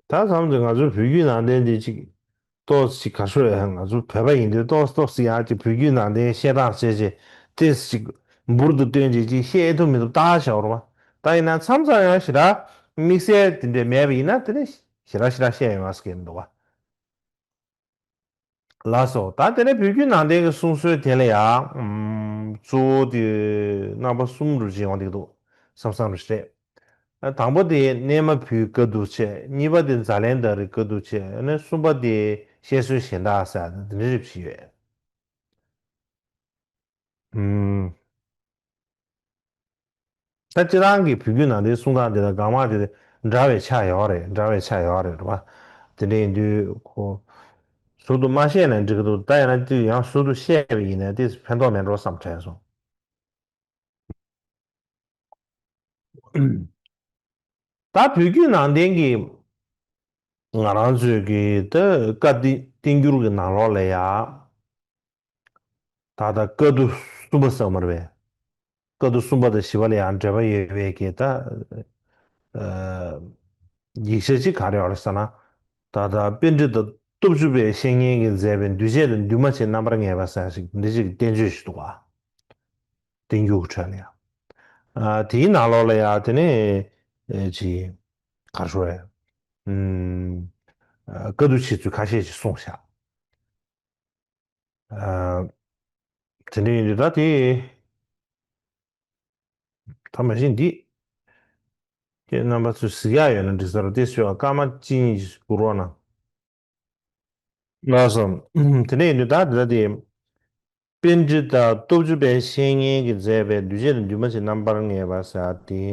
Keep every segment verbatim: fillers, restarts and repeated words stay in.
ད་བསམ་ཚེ་ང་ཚོའི་བོད་བརྒྱུད་ནང་བསྟན་འདི་ཅིག་ཏོག་ཙམ་ཅིག་ག་ཤོད་ཡ། ང་ཚོ་བོད་པ་ཡིན་དུས་ཏོག་ཙམ་ཏོག་ཙམ་ཡང་ཅིག་བོད་བརྒྱུད་ནང་བསྟན་བཤད་སྟངས་བྱས་རྗེས་ཏོག་ཙམ་ཅིག་འབུར་དུ་བཏོན་རྗེས་ཅིག་བཤད་ཐུབ་མི་ཐུབ་ལྟ་བྱ་བར་བ། ད་ཡིན་ན་མཚམས་མཚམས་ཡང་ཞེ་དྲག་དམིགས་བསལ་དེ་འདྲས་མེད་པ་ཡིན་ན་དེ་ནས་ཞེ་དྲག་ཞེ་དྲག་བཤད་ཡོང་བ་སྐད་མི་འདུག་བ། ལགས་སོ། ད་དེ་ནས་བོད་བརྒྱུད་ནང་བསྟན་གྱི་གསུང་སྲོལ་དེ་ལ་ཡང་ཨམ་གཙོ་བོ་དེ་རྣམ་པ་གསུམ་རུ་ཅིག་ཡོང་བསྡད་འདུག་བསམ་བསམ་རུ་ཞིག་རེད། དང་པོ་དེ་གནས་མ་བུའི་བཀའ་བསྡུ་བྱས། གཉིས་པ་དེ་ཛཱ་ལན་དྷ་རའི་བཀའ་བསྡུ་བྱས། ཨ་ནི་གསུམ་པ་དེ་བཤད་སྲོལ་གཞན་དག་ཟེར་དེ་འདྲ་རིགས་ཤིག་ཡོད། ཨུམ། ད་སྤྱིར་བཏང་གི་བོད་བརྒྱུད་ནང་བསྟན་གསུང་སྟངས་དེ་དང་གང་མང་དེ་འདྲ་བའི་ཆ་ཡོད་རེད། འདྲ་བའི་ཆ་ཡོད་རེད་རེད་པ། དེ་འདྲ་ཡིན་དུས་ཁོ་ཟུར་དུ་མ་བཤད་ན་འགྲིག་གི་འདུག་ད་ཡང་ན་དེ་ཡང་ཟུར་དུ་བཤད་པ་ཡིན་ན་དེ་ཕན་ཐོགས་མེད་འགྲོ་བསམ་དྲན་སོང་། ད་བོད་བརྒྱུད་ནང་བསྟན་གྱི་ང་རང་ཚོའི་གི་ད་བཀའ་བསྟན་བསྟན་འགྱུར་གྱི་ནང་ལོགས་ལ་ཡ། ད་ལྟ་བཀའ་བསྡུ་གསུམ་པ་ཟེར་བ་མ་རེད་པས། བཀའ་བསྡུ་གསུམ་པ་དང་བཞི་པ་ལ་ཡང་འབྲེལ་བ་ཡོད་པའི་གི་ད་ཡིག་ཆ་གཅིག་ག་རེ་ཡོད་རེད་ཟེར་ན། ད་ལྟ་པཎྜི་ཏ་སྟོབས་བཅུ་པའི་བཤེས་གཉེན་གྱིས་མཛད་པའི་འདུས་བྱས་དང་འདུས་མ་བྱས་རྣམ་པར་ངེས་པ་ཟེར་ཞིག་འདི་ཞིག་གི་བསྟན་བཅོས་ཤིག་འདུག་ག་བསྟན་འགྱུར་གྱི་ཁྲོད་ལ་ཡང་། དེའི་ནང་ལོགས་ལ་ཡང་དེ་ནས་ཅིག་ག་རེ་ཞུ་དགོས་རེད། ཨུམ། བཀའ་བསྡུ་བྱེད་ཚུལ་ཁ་ཤས་ཤིག་གསུངས་བཞག་དེ་འདྲ་ཡིན་དུས་ད་དེ་ད་མ་གཞི་འདི་ཁྱེད་རྣམ་པ་ཚོས་གཟིགས་ཡག་ཡོད་ན་འགྲིག་ས་རེད། དེ་ཞུ་བ་སྐར་མ་གཅིག་གཉིས་ཤིག་སྒུར་རོགས་གནང་། ལགས་སོ། དེ་འདྲ་ཡིན་དུས་ད་དེ་ད་དེ་པཎྜི་ཏ་སྟོབས་བཅུ་པའི་བཤེས་གཉེན་གྱིས་མཛད་པའི་འདུས་བྱས་དང་འདུས་མ་བྱས་རྣམ་པར་ངེས་པ་ཟེར་ཡག་དེ།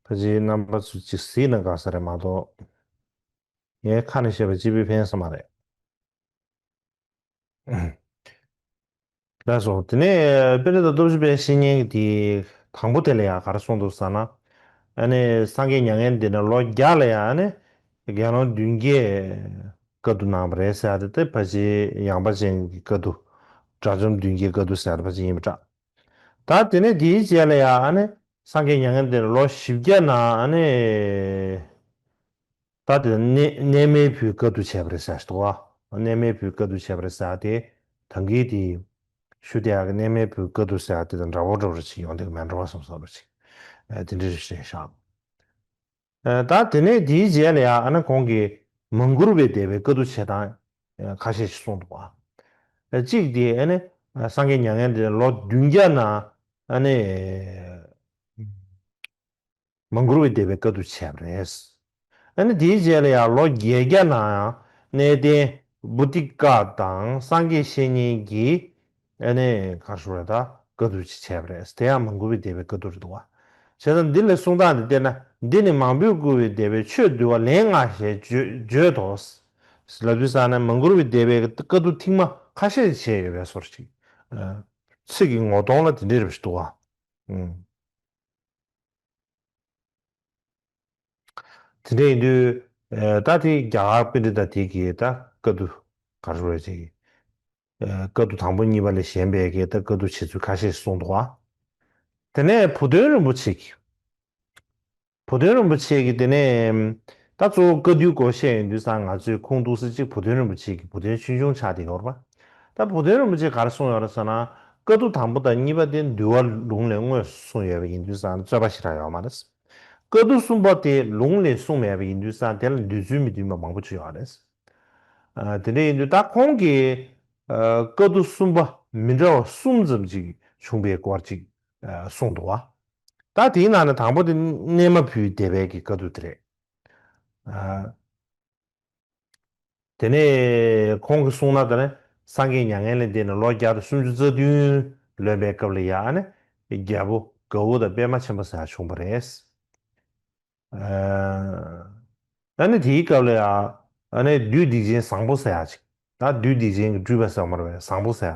ཕལ་ཆེར་རྣམ་པ་ཚོས་ཅིག་གཟིགས་ན་དགའ་ས་རེད་མ་གཏོགས། ངའི་ཁ་ནས་བཤད་པ་སྤྱི་པའི་ཕན་ས་མ་རེད། ལགས་སོ། དེ་ནས་པཎྜི་ཏ་སྟོབས་བཅུ་པའི་བཤེས་གཉེན་གྱིས་དེ་དང་པོ་དེ་ལ་ཡང་ག་རེ་གསུངས་འདུག་ཟེར་ན། ཨ་ནི་སངས་རྒྱས་མྱ་ངན་འདས་ནས་ལོ་བརྒྱ་ལ་ཡང་ཨ་ནི་དགེ་སློང་བདུན་བརྒྱས་བཀའ་བསྡུ་གནང་བ་རེད་ཟེར་ཡག་དེ་དེ་ཕལ་ཆེར་ཡངས་པ་ཅན་གྱི་བཀའ་བསྡུ། དགྲ་བཅོམ་བདུན་བརྒྱའི་བཀའ་བསྡུ་ཟེར་ཡག་དེ་ཕལ་ཆེར་ཡིན་པ་འདྲ། ད་དེ་ནས་དེའི་རྗེས་ལ་ཡང་ཨ་ནི་སངས་རྒྱས་མྱ་ངན་འདས་ནས་ལོ་བཞི་བརྒྱ་ནང་ཨ་ནི། ད་དེ་གནས་གནས་མལ་བུའི་བཀའ་བསྡུ་བྱས་པ་རེད་ཟེར་ཞིག་འདུག་ག་གནས་མལ་བུའི་བཀའ་བསྡུ་བྱས་པ་རེད་ཟེར་ཡག་དེ་ད་གིན་དེ་ཞུ་བསྡད་ཡག་གི་གནས་མལ་བུའི་བཀའ་བསྡུ་ཟེར་ཡག་དེ་དང་འདྲ་བོ་འདྲ་བོ་ཅིག་ཡོང་བསྡད་ཀྱི་མེད་འགྲོ་བ་བསམ་བསམ་རེད་ཅིག་དེ་འདྲ་རེད་ཤག་ད་དེ་ནས་དེའི་རྗེས་ལ་ཡང་ཨ་ནི་ཁོང་གིས་མང་བཀུར་བའི་སྡེ་པའི་བཀའ་བསྡུ་བྱེད་སྟངས་ཁ་ཤས་ཤིག་གསུངས་འདུག་ག་གཅིག་དེ་ཨ་ནི་སངས་རྒྱས་མྱ་ངན་འདས་ནས་ལོ་བདུན་བརྒྱ་ནང་ཨ་ནི། མང་བཀུར་བའི་སྡེ་པའི་བཀའ་བསྡུ་བྱས་པ་རེད། ཨ་ནི་དེའི་རྗེས་ལ་ཡང་ལོ་བརྒྱད་བརྒྱ་ནང་ཡང་གནས་བརྟན་བོ་ཏི་ཀ་དང་སངས་རྒྱས་བཤེས་གཉེན་གྱིས་ཨ་ནི་ག་རེ་ཞུ་དགོས་རེད། ད་བཀའ་བསྡུ་ཅིག་བྱས་པ་རེད། དེ་ཡང་མང་བཀུར་བའི་སྡེ་པའི་བཀའ་བསྡུ་རེད་འདུག་ག་བྱས་ཙང་འདི་ལས་གསུང་སྟངས་འདི་བལྟས་ན་འདི་ནི་མང་པོས་བཀུར་བའི་སྡེ་པས་ཆོས་འདུལ་བ་ལན་ལྔ་ཞེས་བརྗོད་བརྗོད་དོ། ལབ་དུས་ཙང་ནས་མང་བཀུར་བའི་སྡེ་པའི་བཀའ་བསྡུ་ཐེངས་མ་ཁ་ཤས་བྱས་ཡོད་པའི་བཟོ་འདྲ་ཅིག་ཚིག་གི་ངོ་གདོང་ལ་དེ་འདྲ་རེད་པ་ཞིག་འདུག་ག་ཨུམ། དེ་འདྲ་ཡིན་དུས། ཨེ། ད་དེ་རྒྱ་གར་པཎྜི་ཏ་དེ་གིས་ད་བཀའ་བསྡུ་ག་རེ་ཞུ་དགོས་རེད་ཅིག་ཨེ། བཀའ་བསྡུ་དང་པོ་གཉིས་པ་ལས་གཞན་པའི་གི་ད་བཀའ་བསྡུ་བྱེད་ཚུལ་ཁ་ཤས་ཤིག་གསུངས་འདུག་ག་དེ་ནས་བུ་སྟོན་རིན་པོ་ཆེ་གིས། བུ་སྟོན་རིན་པོ་ཆེ་གིས་དེ་ནས་ད་གཙོ་བོ་བཀའ་བསྡུའི་སྐོར་བཤད་ཡོང་དུས་ཙང་ང་ཚོས་ཁུངས་གཏུགས་ས་གཅིག་བུ་སྟོན་རིན་པོ་ཆེ་གི་བུ་སྟོན་ཆོས་འབྱུང་ཕྱག་དེ་ཡོད་རེད་པ། ད་བུ་སྟོན་རིན་པོ་ཆེས་ག་རེ་གསུངས་ཡོད་རེད་ཟེར་ན། བཀའ་བསྡུ་དང་པོ་དང་གཉིས་པ་དེ་འདུལ་བ་ལུང་ལས་དངོས་སུ་གསུངས་ཡོད་པ་ཡིན་དུས་ཙང་རྩོད་པ་ཞེ་དྲག་ཡོད་མ་རེད། བཀའ་བསྡུ་གསུམ་པ་དེ་ལུང་ལས་གསུངས་མེད་པ་ཡིན་དུས་ཙང་དེ་ལ་འདོད་ཚུལ་མི་མཐུན་པ་མང་པོ་ཅིག་ཡོད་རེད། ཨ། དེ་འདྲ་ཡིན་དུས་ད་ཁོང་གིས་ཨ། བཀའ་བསྡུ་གསུམ་པ་མི་འདྲ་བ་གསུམ་ཙམ་ཅིག་བྱུང་བའི་སྐོར་ཅིག་ཨ། གསུངས་འདུག་ག་ད་དེའི་ནང་ནས་དང་པོ་དེ་གནས་མ་བུའི་སྡེ་པའི་གི་བཀའ་བསྡུ་དེ་རེད། ཨ། དེ་ནས་ཁོང་གིས་གསུངས་ན། དེ་ནས་སངས་རྒྱས་མྱ་ངན་ལས་འདས་ནས་ལོ་བརྒྱ་དང་སུམ་ཅུ་རྩ་བདུན་ལོན་པའི་སྐབས་ལ་ཡང་ཨ་ནི་རྒྱལ་པོ་དགའ་བོ་དང་པདྨ་ཆེན་པོ་ཟེར་ཡག་བྱུང་བ་རེད། ཨ་ནི་དེའི་སྐབས་ལ་ཡང་ཨ་ནི་བདུད་སྡིག་ཅན་བཟང་པོ་ཟེར་ཡག་ཅིག་ད་བདུད་སྡིག་ཅན་གྱི་སྤྲུལ་པ་ཟེར་བ་མ་རེད་པས། བཟང་པོ་ཟེར་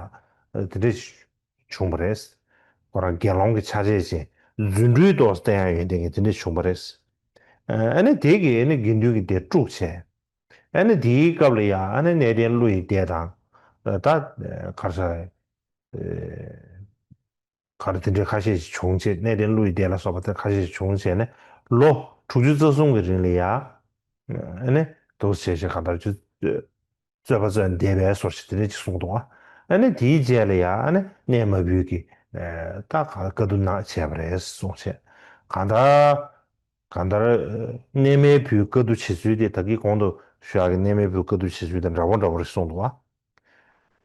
ཡག་དེ་འདྲས་བྱུང་བ་རེད། ཁོ་རང་དགེ་སློང་གི་ཆ་བྱད་ཅན་རྫུ་འཕྲུལ་ཏོག་ཙམ་བསྟན་ཡག་ཡོན་ཏན་གྱི་དེ་འདྲས་བྱུང་བ་རེད། ཨ་ནི་དེ་གིས་ཨ་ནི་དགེ་འདུན་གྱི་སྡེ་དཀྲུགས་བྱས། ཨ་ནི་དེའི་སྐབས་ལ་ཡང་ཨ་ནི་གནས་བརྟན་ཀླུ་ཡི་སྡེ་དང་། ད་ག་རེ་ཟེར། ག་རེ་དེ་འདྲའི་ཁ་ཤས་ཤིག་བྱུང་བྱས། གནས་བརྟན་ཀླུ་ཡི་སྡེ་ལ་སོགས་པ་དེ་ཁ་ཤས་ཤིག་བྱུང་བྱས་ནས་ལོ་ དྲུག་ཅུ་རྩ་གསུམ་གྱི་རིང་ལ་ཡ། ཨ་ནི་འདུག་བྱས་བྱས་གང་ལྟར་ཅིག་རྩོད་པ་རྩོད་བསྡད་པའི་བཟོ་ཞིག་དེ་འདྲ་ཅིག་གསུངས་འདུག་ཨ་ནི་དེའི་རྗེས་ལ་ཡ་ཨ་ནི་གནས་མ་བུ་གི་ད་ག་བཀའ་བསྡུ་གནང་བྱས་པ་རེད་གསུངས་བྱས། གང་ལྟར་གང་ལྟར་གནས་མ་བུའི་བཀའ་བསྡུ་བྱེད་ཚུལ་དེ་ད་གིན་གོང་དུ་ཞུ་ཡག་གི་གནས་མ་བུའི་བཀའ་བསྡུ་བྱེད་ཚུལ་དང་འདྲ་པོ་འདྲ་པོ་རེད་གསུངས་འདུག་ཨ།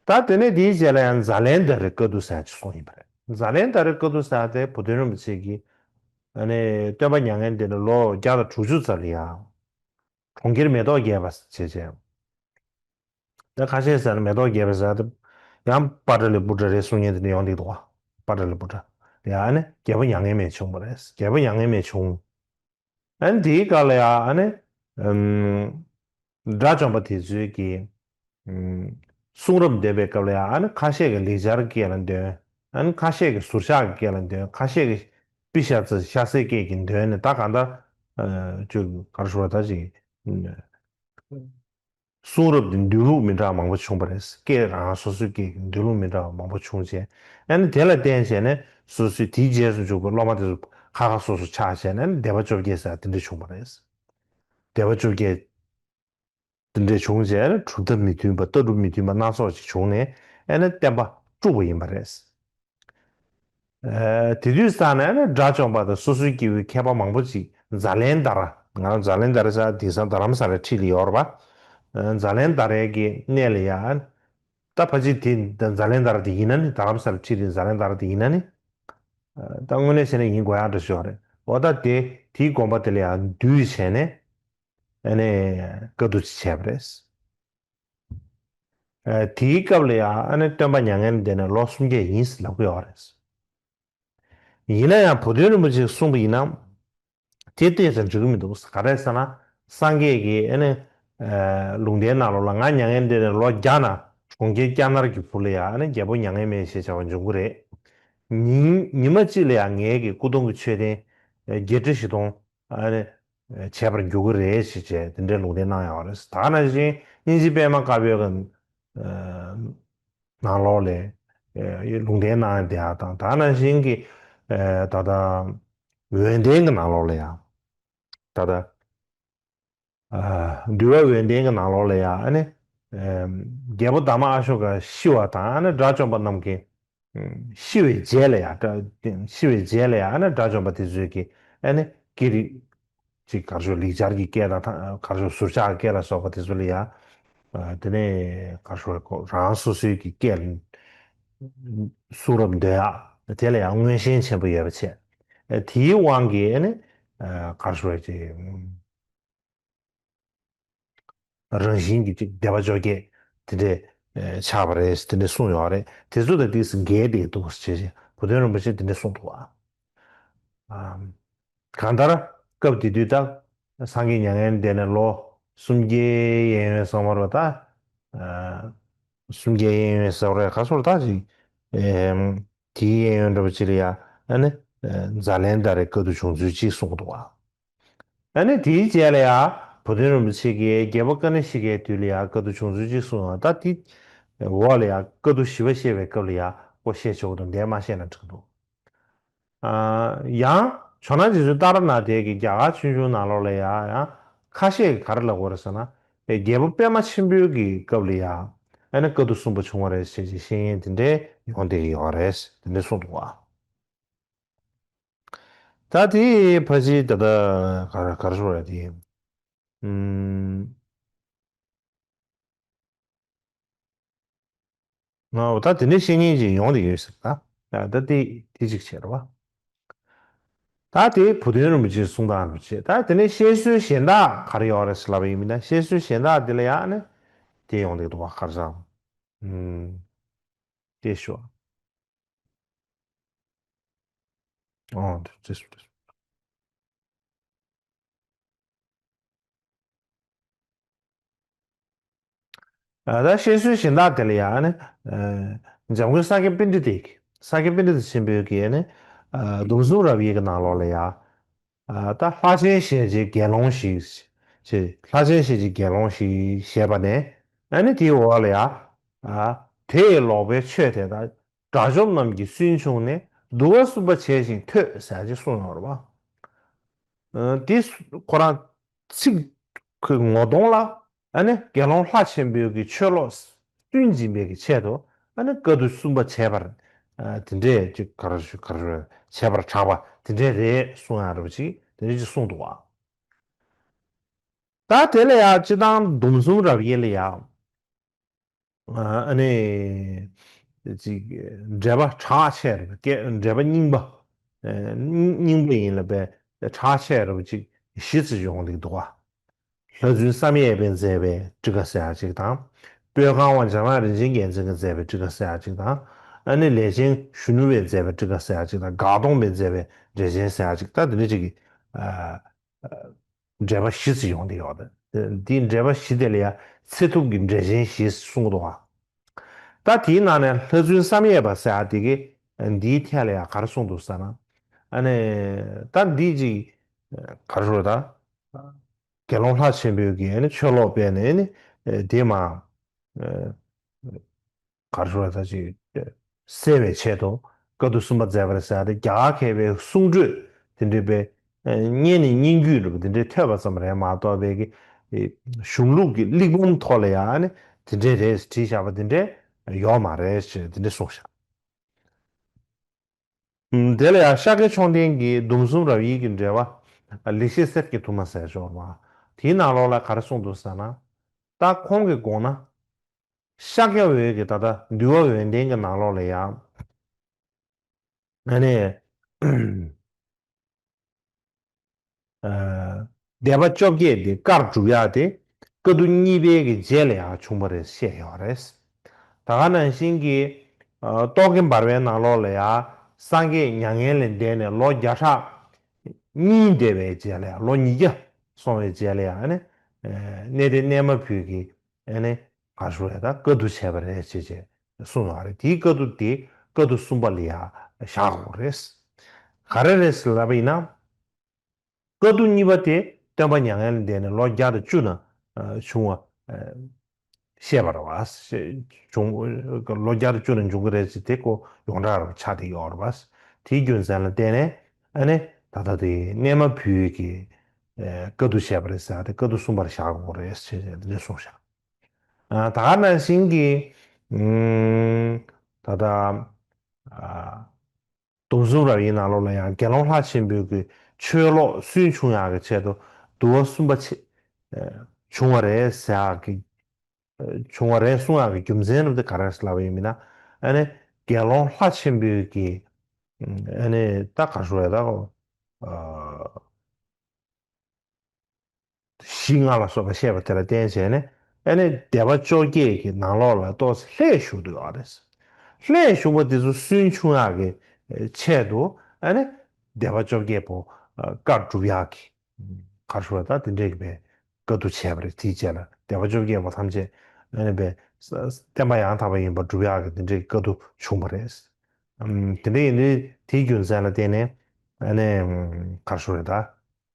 ད་དེ་ནས་དེའི་རྗེས་ལ་ཡང་ཛཱ་ལན་དྷ་རའི་བཀའ་བསྡུ་ཟེར་ཅིག་གསུངས་ཡིན་པ་རེད། ཛཱ་ལན་དྷ་རའི་བཀའ་བསྡུ་ཟེར་དེ་བུ་སྟོན་རིན་པོ་ཆེ་གིས་ཨ་ནི་སྟོན་པ་མྱ་ངན་འདས་ནས་ལོ་བརྒྱ་དང་དྲུག་ཅུ་ཙམ་ལ་ཡང་གྲོང་ཁྱེར་མེ་ཏོག་རྒྱས་པ་བྱས་བྱས། ད་ཁ་ཤས་ཟེར་ན་མེ་ཏོག་རྒྱས་པ་ཟེར་དེ་ཡང་པཱ་ཏ་ལི་པུ་ཏྲ་རེད་གསུང་མཁན་དེ་འདྲ་ཡོང་གི་འདུག་བ། པཱ་ཏ་ལི་པུ་ཏྲ་ཡང་ཨ་ནི་རྒྱལ་པོ་མྱ་ངན་མེད་བྱུང་བ་རེད། རྒྱལ་པོ་མྱ་ངན་མེད་བྱུང་། ཨ་ནི་དེའི་སྐབས་ལ་ཡང་ཨ་ནི་ཨམ། དགྲ་བཅོམ་པ་དེ་ཚོས་ཀྱི་ཨམ། གསུང་རབ་འདོན་པའི་སྐབས་ལ་ཡང་ཨ་ནི་ཁ་ཤས་ཀྱིས་ལེགས་སྦྱར་གྱི་སྐད་ལ་འདོན། ཨ་ནི་ཁ་ཤས་ཀྱིས་ཟུར་བཞག་གི་སྐད་ལ་འདོན། ཁ་ཤས་ཀྱིས་པི་ཤ་ཙི་ཤ་ཟའི་སྐད་ཀྱིས་འདོན་ནས་ད་གང་ལྟར་ཨ། ཅིག་ག་རེ་ཞུ་བ་ད་ཅིག་གསུང་རབ་དེ་འདོན་ལུགས་མི་འདྲ་བ་མང་པོ་བྱུང་བ་རེད། སྐད་རང་སོ་སོའི་སྐད་ཀྱི་འདོན་ལུགས་མི་འདྲ་བ་མང་པོ་བྱུང་རྗེས་ཨ་ནི་དེ་ལ་བརྟེན་བྱས་ནས་སོ་སོའི་དེའི་རྗེས་སུ་འཇུག་པའི་སློབ་མ་དེ་ཚོ་ཁ་ཁ་སོ་སོ་ཆགས་བྱས་ནས་ཨ་ནི་སྡེ་པ་བཅོ་བརྒྱད་ཟེར་དེ་འདྲ་བྱུང་བ་རེད། སྡེ་པ་བཅོ་བརྒྱད་དེ་འདྲ་བྱུང་རྗེས་ཨ་ནི་གྲུབ་མཐའ་མི་མཐུན་པ་ལྟ་གྲུབ་མི་མཐུན་པ་སྣ་ཚོགས་ཅིག་བྱུང་ནས་ཨ་ནི་བསྟན་པ་དཀྲུགས་པ་ཡིན་པ་རེད། ཨ། དེ་དུས་ཙམ་ནས་ནི་དགྲ་བཅོམ་པ་དང་སོ་སོའི་སྐྱེ་བོའི་མཁས་པ་མང་པོ་ཅིག་ཛཱ་ལན་དྷ་ར། ང་རང་ཛཱ་ལན་དྷ་ར་ཟེར་དེང་སང་རྡ་རམ་ས་ལའི་འཁྲིས་ལ་ཡོད་རེད་པ། ཨ། ཛཱ་ལན་དྷ་རའི་གི་གནས་ལ་ཡ། ད་ཕལ་ཆེར་དེ་ཛཱ་ལན་དྷ་ར་དེ་ཡིན་ན་ནི་རྡ་རམ་ས་ལའི་འཁྲིས་དེ་ཛཱ་ལན་དྷ་ར་དེ་ཡིན་ན་ནི། ཨ། ད་དངོས་གནས་བྱས་ན་ཡིན་དགོས་ཡག་འདྲ་ཞིག་ཡོད་རེད། འོ་ད་དེ་དེའི་དགོན་པ་དེ་ལ་ཡ་འདུས་བྱས་ནས་ཨ་ནི་བཀའ་བསྡུ་ཅིག་བྱས་པ་རེད། ཨ། དེའི་སྐབས་ལ་ཡང་ཨ་ནི་སྟོན་པ་མྱ་ངན་འདས་ནས་ལོ་སུམ་བརྒྱ་ཡིན་ཟེར་ལབ་ཀྱི་ཡོད་རེད། ཡིན་ན་ཡང་བུ་སྟོན་རིན་པོ་ཆེས་གསུངས་པ་ཡིན་ན། དེ་ཏོག་ཙམ་འགྲིག་གི་མི་འདུག་ག་རེ་ཟེར་ན། སངས་རྒྱས་ཀྱིས་ཨ་ནི་ཨ། ལུང་བསྟན་ནང་ལོགས་ལ་ང་མྱ་ངན་འདས་ནས་ལོ་བརྒྱ་ན་གྲོང་ཁྱེར་ལྕགས་ནར་གྱི་བུ་ལ་ཡང་ཨ་ནི་རྒྱལ་པོ་མྱ་ངན་མེད་ཞེས་བྱ་བ་འབྱུང་གི་རེད། ཉིན་ཉི་མ་གཅིག་ལ་ཡང་ངེད་ཀྱི་སྐུ་གདུང་གི་མཆོད་རྟེན་བརྒྱད་ཁྲི་བཞི་སྟོང་། ཨ་ནི། བྱས་པར་འགྱུར་གྱི་རེད་ཞེས་བྱས་དེ་འདྲའི་ལུང་བསྟན་གནང་ཡོད་རེད། ད་ག་ནང་བཞིན་སྙིང་རྗེ་པད་མ་དཀར་པོའི་གི་ནང་ལོགས་ལ་ལུང་བསྟན་གནང་བསྡད་ཡག་དང་ད་ག་ནང་བཞིན་གྱི་ད་ལྟ་འོད་ལྡན་གྱི་ནང་ལོགས་ལ་ཡང་ད་ལྟ། འདུལ་བ་འོད་ལྡན་གྱི་ནང་ལོགས་ལ་ཡང་ཨ་ནི། རྒྱལ་པོ་དྷརྨ་ཨ་ཤོ་ཀ་ཤི་བ་དང་ཨ་ནི་དགྲ་བཅོམ་པ་རྣམས་ཀྱི་ཤི་བའི་རྗེས་ལ་ཡང་ཤི་བའི་རྗེས་ལ་ཡང་ཨ་ནི་དགྲ་བཅོམ་པ་དེ་ཚོས་ཀྱི་ཨ་ནི་སྐད་རིགས་ཅིག་གར་ཞོག་ལེགས་སྦྱར་གྱི་སྐད་དང་གར་ཞོག་ཟུར་ཆག་སྐད་ལ་སོགས་པ་དེ་ཚོ་ལ་ཡང་དེ་ནས་གར་ཞོག་རང་སོ་སོའི་གི་སྐད་གསུང་རབ་འདོན་ཡག་དེ་ལ་ཡང་མངོན་ཞེན་ཆེན་པོ་ཡོད་པ་བྱས། དེའི་དབང་གིས་ཨ་ནི་གར་ཞོག་ཅིག་རང་བཞིན་གྱི་ཅིག་སྡེ་པ་བཅོ་བརྒྱད་དེ་འདྲས་ཆགས་པ་རེད་དེ་འདྲས་གསུངས་ཡོད་རེད། དེ་ཚོ་དང་དེས་འགལ་ཏེ་འདུག་ཅེས་བུ་སྟོན་རིན་པོ་ཆེས་དེ་འདྲས་གསུངས་འདུག་བ། གང་ལྟར་སྐབས་དེ་དུས་ད་སངས་རྒྱས་མྱ་ངན་འདས་ནས་ལོ་སུམ་བརྒྱའི་གཡས་གཡོན་ཙམ་པ་རེད་ད། སུམ་བརྒྱའི་གཡས་གཡོན་ཙམ་པ་རེད་ག་སོགས་ད་ཅིག་དེའི་གཡས་གཡོན་འདྲ་པོ་ཅིག་ལ་ཡ་ཨ་ནི་ཛཱ་ལན་དྷ་རའི་བཀའ་བསྡུ་བྱུང་ཚུལ་ཅིག་གསུངས་འདུག་བ། ཨ་ནི་དེའི་རྗེས་ལ་ཡང་བུ་སྟོན་རིན་པོ་ཆེ་གིས་རྒྱལ་པོ་ཀ་ཎི་ཤི་ཀའི་དུས་ལ་ཡང་བཀའ་བསྡུ་བྱུང་ཚུལ་ཅིག་གསུངས་ཡོད། ད་དེ་འོག་ལ་ཡང་བཀའ་བསྡུ་བཞི་པ་བཤད་པའི་སྐབས་ལ་ཡང་ཁོ་བཤད་ཆོག་གི་འདུག་འདིར་མ་བཤད་ན་འགྲིག་འདུག་ཨ། ཡང་ཇོ་ནང་རྗེ་བཙུན་ཏཱ་ར་ནཱ་ཐའི་གི་རྒྱ་གར་ཆོས་འབྱུང་ནང་ལོགས་ལ་ཡང་ཡང་ཁ་ཤས་ཀྱིས་ག་རེ་ལབ་ཀྱི་ཡོད་རེད་ཟེར་ན། རྒྱལ་པོ་པདྨ་ཆེན་པོའི་གི་སྐབས་ལ་ཡང་ཨ་ནི་བཀའ་བསྡུ་གསུམ་པ་བྱུང་བ་རེད་ཟེར་གྱི་བཤད་མཁན་དེ་འདྲས་ཡོང་བསྡད་ཀྱི་ཡོད་རེད་དེ་འདྲས་གསུངས་འདུག་བ། ད་དེ་ཕལ་ཆེར་ད་ལྟ་ག་རེ་ག་རེ་ཞུ་དགོས་རེད་དེ། ཨུམ། ང་ད་དེ་འདྲའི་བཤད་མཁན་ཅིག་ཡོང་བསྡད་ཡོད་ཟེར་ད། ད་དེ་དེ་གཅིག་བྱས་རེད་བ། ད་དེ་བུ་སྟོན་རིན་པོ་ཆེའི་གསུང་སྟངས་རེད་བྱས། ད་དེ་ནས་བཤད་སྲོལ་གཞན་དག་ག་རེ་ཡོད་རེད་ཟེར་ལབ་པ་ཡིན་མིན་ན་བཤད་སྲོལ་གཞན་དག་དེ་ལ་ཡང་ནི་དེ་ཡོང་བསྡད་འདུག་བ་ག་རེ་ཟེར། ཨུམ། དེ་ཞུ། ཨོ་དེ་དེ་སུ་དེ་སུ། ཨ། ད་བཤད་སྲོལ་གཞན་དག་དེ་ལ་ཡང་ནི། ཨ། འཇམ་མགོན་ས་སྐྱ་པཎྜི་ཏས། ས་སྐྱ་པཎྜི་ཏ་ཆེན་པོའི་གི་ནི། ཨ། སྡོམ་གསུམ་རབ་དབྱེ་གི་ནང་ལོགས་ལ་ཡང་། ཨ། ད་ལྷ་ཆེན་ཞེས་བྱའི་དགེ་སློང་ཞིག་ཅེས། ལྷ་ཆེན་ཞེས་བྱའི་དགེ་སློང་ཞིག་ཞེས་པ་ནས། ཨ་ནི་དེའི་འོག་ལ་ཡང་། ཨ། དེ་ཡི་ལོག་པའི་ཆོས་དེ་དག་དགྲ་བཅོམ་རྣམས་ཀྱིས་སུན་ཕྱུང་ནས། བསྡུ་བ་གསུམ་པ་བྱས་ཤིང་ཐོས་ཟེར་ཅིག་གསུངས་ཡོད་རེད་བ། དེ་ཁོ་རང་ཚིག་གི་ངོ་གདོང་ལ་ཨ་ནི་དགེ་སློང་ལྷ་ཆེན་པོའི་གི་ཆོས་ལོག་སུན་འབྱིན་པའི་གི་ཆེད་དུ་ཨ་ནི་བཀའ་བསྡུ་གསུམ་པ་བྱས་པར་དེ་འདྲས་ཅིག་ག་རེ་ཞུ་ག་རེ་ཞུ་བྱས་པར་གྲགས་པ་དེ་འདྲས་རེད་གསུང་ཡ་རེད་པ་ཅིག་དེ་འདྲས་ཅིག་གསུངས་འདུག་བ། ད་དེ་ལ་ཡང་སྤྱི་བཏང་སྡོམ་གསུམ་རབ་དབྱེ་ལ་ཡང་ཨ་ནི་ཅིག་འགྲེལ་པ་གྲགས་ཆེ་རེད། སྐད་འགྲེལ་པ་རྙིང་པ་རྙིང་པ་ཡིན་ལ་བས་གྲགས་ཆེ་རེད་པ་ཅིག་བཞི་ཙམ་ཡོང་གི་འདུག་བ། ལྷ་བཙུན་བསམ་ཡས་པས་མཛད་པའི་ཊཱི་ཀ་ཟེར་ཡ་ཅིག་དང་། པོད་ཁང་བ་འཇམ་དབྱངས་རིན་ཆེན་རྒྱལ་མཚན་གྱིས་མཛད་པའི་ཊཱི་ཀ་ཟེར་ཡ་ཅིག་དང་། ཨ་ནི་ལས་ཆེན་གཞོན་ནུ་བས་མཛད་པའི་ཊཱི་ཀ་ཟེར་ཡ་ཅིག་དང་། འགག་སྟོང་བས་མཛད་པའི་འགྲེལ་ཆེན་ཟེར་ཡ་ཅིག་ད་དེ་འདྲ་ཅིག་གི་འགྲེལ་པ་བཞི་ཙམ་ཡོང་བསྡད་ཡོད་རེད། འདིའི་འགྲེལ་པ་བཞི་དེ་ལ་ཡང་ཚེ་ཐུབ་ཀྱི་འགྲེལ་ཆེན་ཞེས་གསུངས་འདུག་བ། ད་དེའི་ནང་ནས་ལྷ་བཙུན་བསམ་ཡས་པ་ཟེར་ཡ་དེ་གིས་འདིའི་ཐད་ལ་ཡང་ག་རེ་གསུངས་འདུག་ཟེར་ན། ཨ་ནི་ད་འདི་ཅིག་ག་རེ་ཞུ་དགོས་རེད་ད། དགེ་སློང་ལྷ་ཆེན་པོའི་གི་ཨ་ནི་ཆོས་ལོག་སྤེལ་ནས་ཨ་ནི་དེ་མ་ག་རེ་ཞུ་དགོས་རེད་ད་ཅིག་སེལ་བའི་ཆེད་དུ་བཀའ་བསྡུ་གསུམ་པ་མཛད་པ་རེད་ཟེར་ཏེ་རྒྱ་གར་མཁས་པའི་གསུང་སྒྲོས་དེ་འདྲའི་པའི་སྙན་ནས་སྙན་བརྒྱུད་རེད་པ་དེ་འདྲའི་ཐོས་པ་ཙམ་རེད་མ་གཏོགས་པའི་གི་གཞུང་ལུགས་ཀྱི་གླེགས་བམ་ཐོག་ལ་ཡང་ཨ་ནི་དེ་འདྲའི་རེད་བྲིས་བཞག་པ་དེ་འདྲའི་ཡོད་མ་རེད་ཅེས་དེ་འདྲའི་གསུངས་བཞག་དེ་ལ་ཡང་ཤཱཀྱ་མཆོག་ལྡན་གྱི་སྡོམ་གསུམ་རབ་དབྱེ་གི་འགྲེལ་པ་ལེགས་བཤད་གསེར་གྱི་ཐུར་མ་ཟེར་ཞོར་བ། དེའི་ནང་ལོགས་ལ་ག་རེ་གསུངས་འདུག་ཟེར་ན། ད་ཁོང་གི་དགོངས་ན། ཤཱཀྱ་འོད་ཀྱི་ད་ལྟ་འདུལ་བ་འོད་ལྡན་གྱི་ནང་ལོགས་ལ་ཡང་། ཨ་ནི། སྡེ་པ་བཅོ་བརྒྱད་དེ་བཀར་སྒྲུབ་ཡག་དེ་བཀའ་བསྡུ་གཉིས་པའི་གི་རྗེས་ལ་ཡང་བྱུང་བ་རེད་བཤད་ཡོད་རེད། ད་ག་ནང་བཞིན་གྱི་རྟོག་གེ་འབར་བའི་ནང་ལོགས་ལ་ཡང་སངས་རྒྱས་མྱ་ངན་ལས་འདས་ནས་ལོ་བརྒྱ་ཕྲག་གཉིས་འདས་པའི་རྗེས་ལ་ཡང་ལོ་ཉིས་བརྒྱ་སོང་བའི་རྗེས་ལ་ཡང་ཨ་ནི་གནས་བརྟན་གནས་མ་ཕུད་ཀྱི་ཨ་ནི་ག་ཞུ་རེད་ད་བཀའ་བསྡུ་བྱས་པ་རེད་ཅེས་ཅེས་གསུངས་ཡོད་རེད། དེའི་བཀའ་བསྡུ་དེ་བཀའ་བསྡུ་གསུམ་པ་ལ་ཡང་བཞག་དགོས་རེད། ག་རེ་རེད་ཟེར་ལབ་པ་ཡིན་ན། བཀའ་བསྡུ་གཉིས་པ་དེ་སྟོན་པ་མྱ་ངན་ལས་འདས་ནས་ལོ་བརྒྱ་དང་བཅུ་ན་བྱུང་བ་བཤད་པ་རེད་བ། བྱུང་ལོ་བརྒྱ་དང་བཅུ་ན་འབྱུང་གི་རེད་ཅེས་དེ་ཀོ་ཡོངས་གྲགས་རེད་ཆགས་བསྡད་ཡོད་རེད་བ། དེའི་རྒྱུ་མཚན་ལ་བརྟེན་ནས་ཨ་ནི་ད་ལྟ་དེ་གནས་མ་ཕུད་ཀྱི་བཀའ་བསྡུ་བྱས་པ་རེད་ཟེར་ཏེ་བཀའ་བསྡུ་གསུམ་པར་བཞག་དགོས་རེད་ཅེས་འདི་འདྲ་གསུངས་ཤག་ད་ག་ནང་བཞིན་གྱི་ད་ལྟ། སྡོམ་གསུམ་རབ་དབྱེའི་ནང་ལོགས་ལ་ཡང་དགེ་སློང་ལྷ་ཆེན་པོའི་གི་ཆོས་ལོག་སུན་ཕྱུང་ཡག་གི་ཆེད་དུ་འདུལ་བ་གསུམ་པ་ཆེ་བྱུང་བ་རེད་ཟེར་ཡག་གི་བྱུང་བ་རེད་གསུང་ཡག་གི་རྒྱུ་མཚན་རུ་དེ་ག་རེ་ལབ་པ་ཡིན་མིན་ན། ཨ་ནི་དགེ་སློང་ལྷ་ཆེན་པོའི་གི་ཨ་ནི་ད་ག་ཞུ་རེད་ད། གཞི་ལྔ་ལ་སོགས་པ་བཤད་པ་དེ་ལ་བརྟེན་བྱས་ནས་ཨ་ནི་སྡེ་པ་བཅོ་བརྒྱད་ཀྱི་ནང་ལོགས་ལ་ཏོག་ཙམ་ལྷད་ཞུགས་འདུག་ཡོད་རེད། ལྷད་ཞུགས་པ་དེ་ཚོ་སུན་ཕྱུང་ཡག་གི་ཆེད་དུ་ཨ་ནི་སྡེ་པ་བཅོ་བརྒྱད་པོ་བཀར་སྒྲུབ་ཡག་གི་གར་ཞུ་བ་དང་དེ་འདྲས་ཀྱི་བཀའ་བསྡུ་བྱས་པ་རེད། དེའི་རྗེས་ལ་སྡེ་པ་བཅོ་བརྒྱད་པོ་ཐམས་ཅད་ཨ་ནི་བསྟན་པ་ཡང་དག་པ་ཡིན་པར་སྒྲུབ་ཡག་གི་དེ་འདྲས་ཀྱི་བཀའ་བསྡུ་བྱུང་བ་རེད། དེ་འདྲ་ཡིན་དུས་དེའི་རྒྱུ་མཚན་ལ་བརྟེན་ནས་ཨ་ནི་གར་ཞུ་བ་དང་།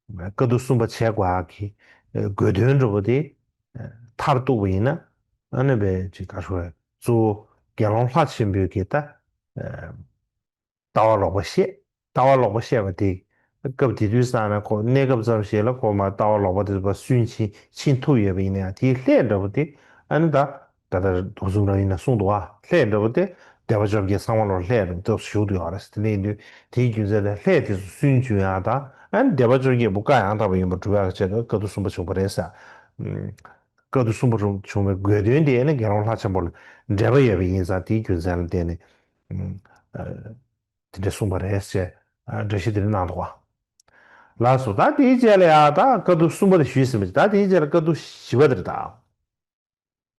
བཀའ་བསྡུ་གསུམ་པ་བྱས་དགོས་ཡག་གི་དགོས་དོན་འདྲ་པོ་དེ་མཐར་གཏུགས་པ་ཡིན་ན་ཨ་ནི་བས་ཅིག་ག་རེ་ཞུ་དགོས་རེད། གཙོ་བོ་དགེ་སློང་ལྷ་ཆེན་པོའི་གི་ད་ལྟ་བ་ལོག་པ་བཤད། ལྟ་བ་ལོག་པ་བཤད་པ་དེ་སྐབས་དེ་དུས་ཙང་ན་ཁོ་གནས་སྐབས་ཙམ་ཞིག་ལ་ཁོ་མ་ལྟ་བ་ལོག་པ་དེ་ཚོ་སུན་ཕྱིན་ཕྱིན་ཐུབ་ཡོད་པ་ཡིན་ན་ཡང་དེའི་ལྷད་འདྲ་པོ་དེ་ཨ་ནི་ད། ད་ལྟ་སྡོམ་གསུམ་རབ་དབྱེ་ན་གསུངས་འདུག་བ། ལྷད་འདྲ་པོ་དེ་སྡེ་པ་བཅོ་བརྒྱད་ཚང་མ་ལོ་ལྷད་རུ་སྟོབས་ཞུགས་འདུག་ཡོད་རེད། དེ་ནས་ཡིན་དུས་དེའི་རྒྱུ་མཚན་དེ་ལྷད་དེ་ཚོ་སུན་བྱུང་ཡག་དང་ཨ་ནི་སྡེ་པ་བཅོ་བརྒྱད་པོ་བཀའ་ཡང་དག་པ་ཡིན་པར་སྒྲུབ་ཡག་གི་ཆེད་དུ་བཀའ་བསྡུ་གསུམ་པ་བྱུང་བ་རེད་ཟེར། བཀའ་བསྡུ་གསུམ་པ་བྱུང་བའི་དགོས་དོན་དེ་ཨ་ནི་དགེ་སློང་ལྷ་ཆེན་པོ་ལ་འབྲེལ་བ་ཡོད་པ་ཡིན་ཙང་དེའི་རྒྱུ་མཚན་ལ་བརྟེན་ནས་དེ་འདྲ་གསུངས་པ་རེད་ཅེས་འགྲེལ་བཤད་དེ་འདྲ་གནང་འདུག་བ། ལགས་སོ། ད་དེའི་རྗེས་ལ་ཡང་ད་བཀའ་བསྡུ་གསུམ་པ་དེ་ཞུས་ཟིན་པ་ཅིག་ད་དེའི་རྗེས་ལ་བཀའ་བསྡུ་བཞི་པ་དེ་རེད་ད།